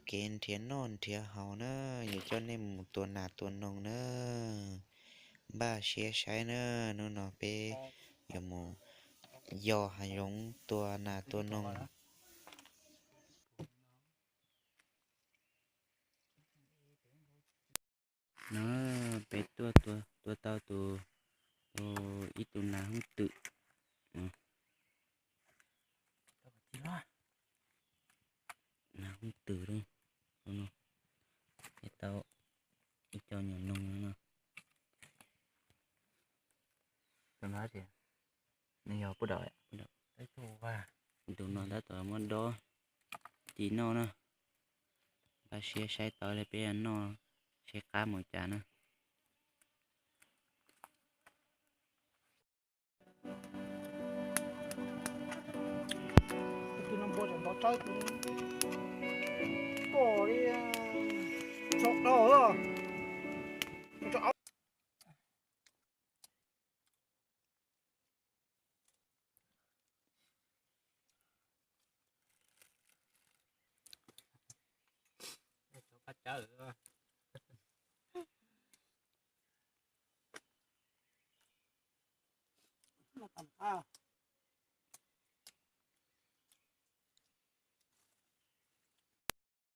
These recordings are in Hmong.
Kev nrhiav noj nrhiav haus na, yuav coj nej mus tua nas tua noog na. Npaj siab saib na, hnub no peb yuav mus yos hav zoov tua nas tua noog. No, peb tuaj tua, tua tau tus, tus, ib tug nas hooj twm. Nas hooj twm, tus no, peb tau ib co nyuam noog no. Tus no tab tom muab dob ci noj na. Npaj siab saib tau li peb noj, seb qab mus cas na.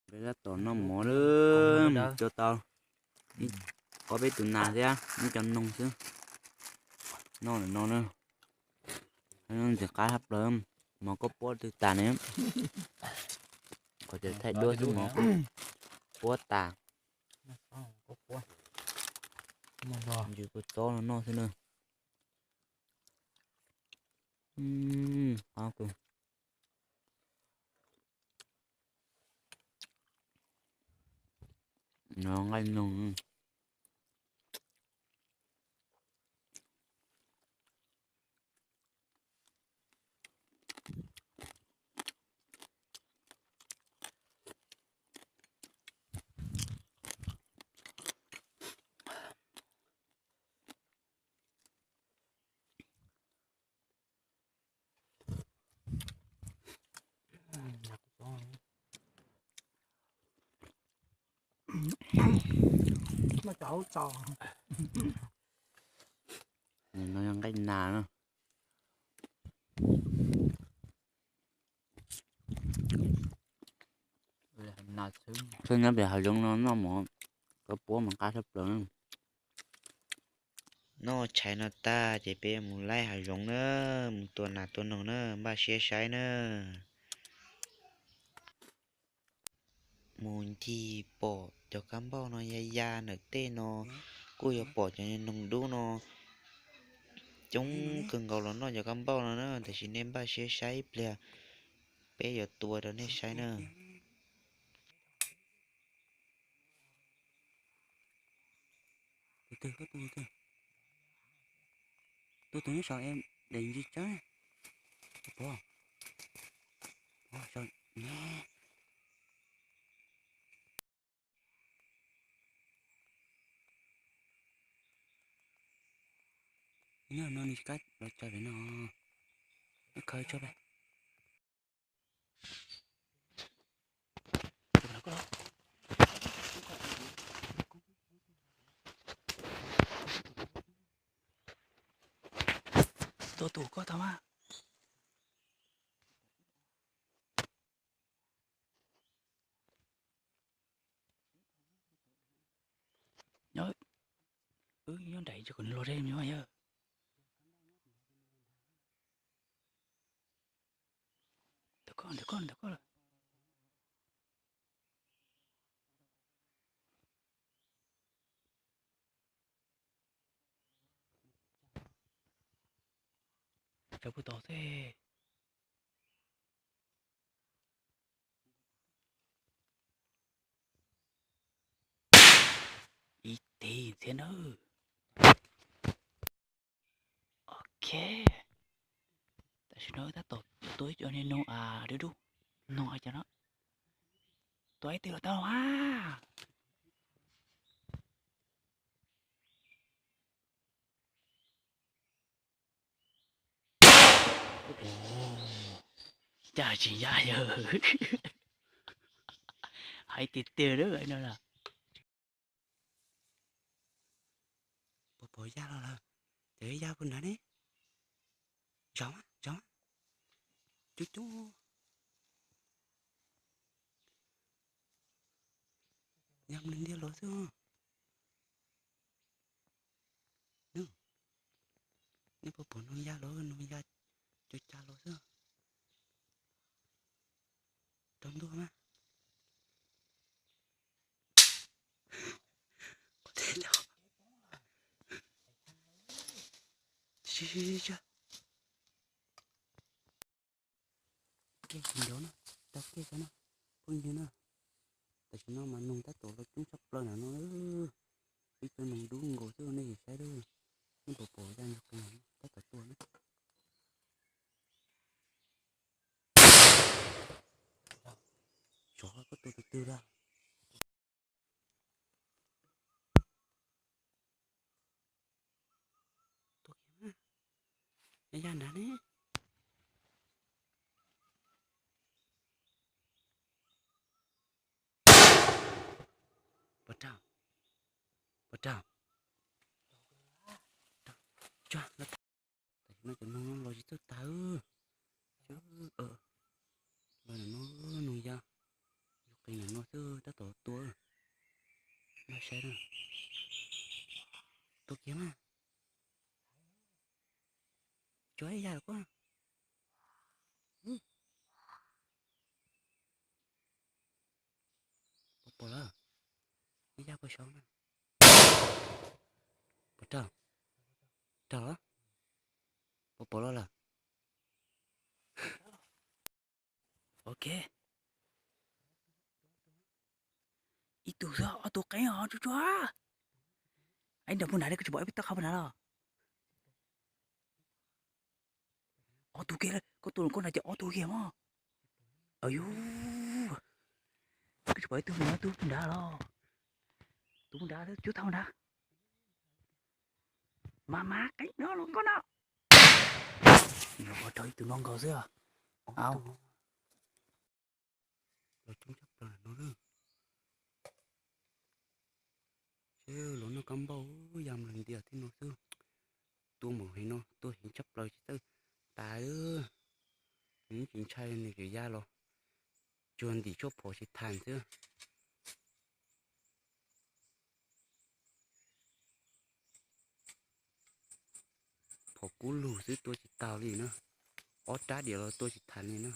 Peb tab tom noj mov lawm, tua tau ob peb tus nas thiab ib co noog xwb. Noj no na, ntxim qab tshaj plaws, mov koj puab twb tas ne. Qhov tias thaij duab xwb mov puab tas. Ntsis kua txob no noj xwb na. Qab kawg. No nqaij noog. No yog nqaij nas na. Txhob nyob pem hav zoov no noj mov, koj puab mas qab tshaj plaws. Noj tshais no tag ces peb mus laij hav zoov na, mus tua nas tua noog na, npaj siab saib na. Mus ncig pom cov kab npauj no ya ya ntawm tej no, kuj yuav pom cov noog dub no coob kawg nkaus los noj cov kab npauj no na, tiam sis nej npaj siab saib ib pliag, peb yuav tua rau nej saib na. Tus tus nyob saum em, daim ntsis tsawb. Pov, pov saum ne. Nyob no nws kab los tso pem no. Khaws tso pem. Tua tus koj tau mas. Nyob, wb nyob nraim tsis kom nws los ze me nyuam yawg. Ntawm koj, ntawm koj, ntawm koj lawm. Sawv puag tod xwb. Ib teg ntxiv nawb. Ok. Tam sim no tab tom tua ib co niag noog dub dub no cov no. Tua ib teg los tau a. Cas tsis ya yawg. Aiv tiag tiag lawm no los. Puas pom yaj los lawm? Ces yaj puag nrad ne. Zov mas, zov mas. Cub cub. Yaj mus li ntiag los xwb. Neb puas pom noog yaj los, noog yaj cov cas los xwb. Rau ntuj mas. Kiag tsis nrov na, tau kiag xwb na, phooj ywg na. Tam sim no mas noog tab tom los coob tshaj plaws nram no. Ib co noog dub nkaus xwb nej saib, nej puas pom yaj ntog qees tab tom tuaj na. Xyov koj tua tus twg lawm. Tua kiag mas, yaj nrad ne. Puas raug? Puas raug? Tam sim no cov noog no los tsis txawj tag. Los no noog yaj, yaj qees nram no xwb tab tom tua. Mas saib na. Tua kiag mas. Tsuav ib yaj lawm koj. Puas pom lawm? Ib yaj puas saud na. Puas raug? Raug los? Puas pom los lawm? Ok. Ib tug xwb, ob tug qeeb os tsuag tsuag. Ib nrog puag nrad li, koj tsis pom ib tog qhov puag nrad los? Ob tug kiag, koj tua koj nrad ces ob tug kiag mog. Yus, koj tsis pom ib tug, tus puag nrad los? Tus puag nrad, cub tau nrad. Mas mas qeeb no los koj no. Ua rau ib tug no nkaus xwb. Au. Los coob tshaj plaws no na. Seb los noj kab npauj ya mus ntias thiab no xwb. Tua mus heev no, tua heev tshaj plaws tsis txawj tas. Nws tsis ntshai nws tseem ya los tsuag ntim tshuaj phom tsis tham xwb. Phom kub lug xwb tua tsis tau li na. Ob rab diam los tua tsis tham li na.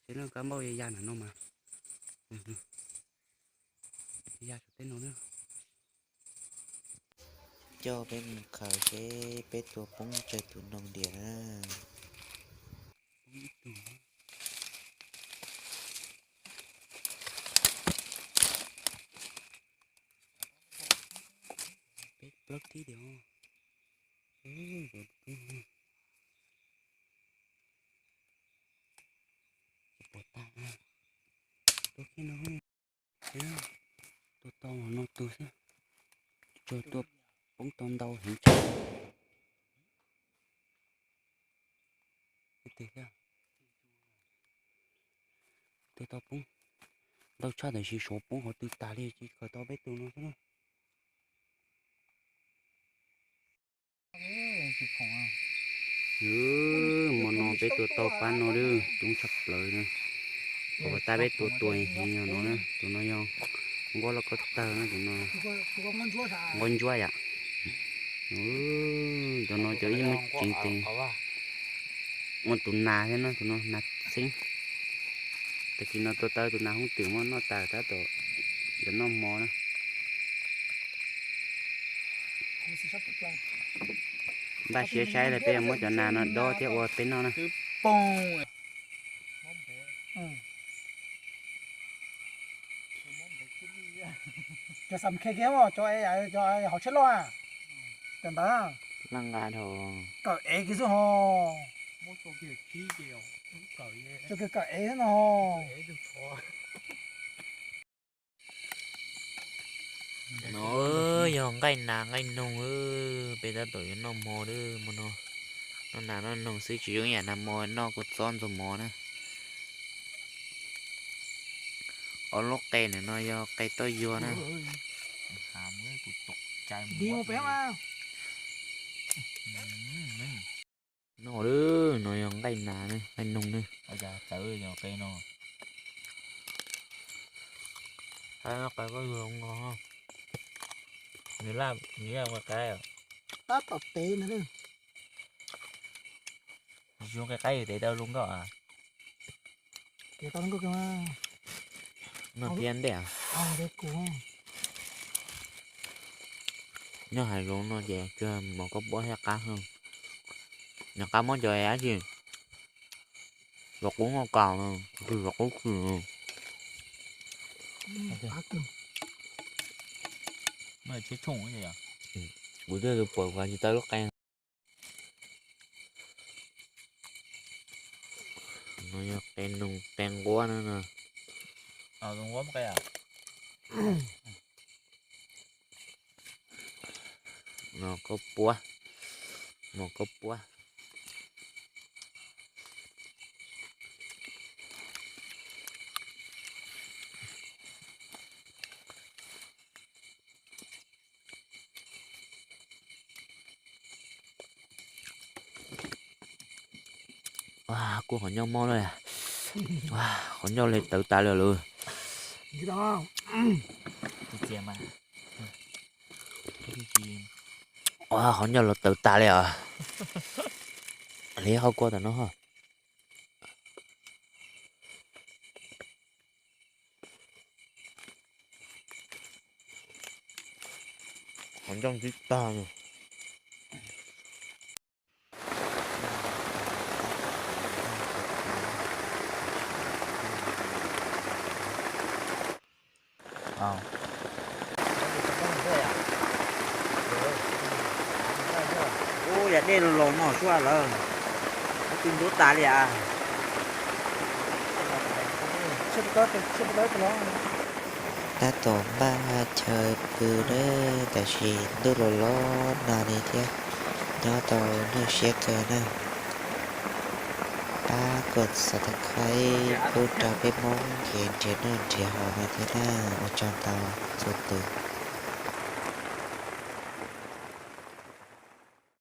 Seb noj kab npauj ya ya ntawm no mas. Ya saum tej no na. Coj peb mus khaws seb peb tua poob tsawg tus noog diam na. Peb plaub tib diam. Tsis pom tag. Tua kiag no, tua tau no tus xwb. Tsuas tua poob tau ntau heev tshaj. Tua tau poob ntau tshaj tab sis suav poob qhov twg tas li tsis khaws tau peb tus no xwb na. Hmo no peb tua tau pab no lawm, coob tshaj plaws na. Ua tas peb tua tua heev no na, tus no yog nquab loj koj tawg na, tus no nquab ntsuab yom. Tus no cov ib muaj tseev tes, muaj tus nas thiab na, tus no nas txheeb. Tam sim no tua tau tus nas hoob twm muab noj tas tab tom yuav noj hmo na. Npaj siab saib lawm peb yuav muab cov nas no dob thiab ua peb noj na. Cov xam khe kiag, cov hauv tsheb loj, cov ntawd kawm ev kiag xwb ho. Cov kawm ev xwb no. No yog nqaij nas nqaij noog, peb tab tom yuav noj hmo lawm hmo no. Noj nas noj noog xwb tsis zoo ib yam nag hmo noj kua txob ntxuag mov na. Ob lub qe ntawm no yog qe toj yuag na. Di mus pem mas. No, no yog nqaij nas ne, nqaij noog ne. Qe no, qe toj yuag nqos. Nws laj, nws laj ua qaib. Tab tom tev ntag. Zoo qaib qaib tev tau zoo nkauj. Tev tau zoo nkauj. No thiab ntej. Nyob hav zoov no ces tsuas mov koj puab thiab qab. Nws qab muab cov dab tsi, los qub noj kaus, tsis los qub kws. Kuv twb pom kuv tsis tau lub qe. No yog qe noog qe nquab na no. No koj puab, no koj puab. Kuj qhov ncauj mob na. Qhov ncauj li tawv tas li lawm. Qhov ncauj los tawv tas li os. Li hauv kua tom no. Qhov ncauj tib tag. Ub, yam dej los los no suab lawm. Tus ntub tas li as. Tab tom npaj chaw pw na, tam sim ntuj los los nag li thiab, nyob tau nyuaj siab kawg na. Pab kov subscribe pub rau peb Hmoob kev nrhiav noj nrhiav haus no thiab na, ua tsaug ntau txhua tus.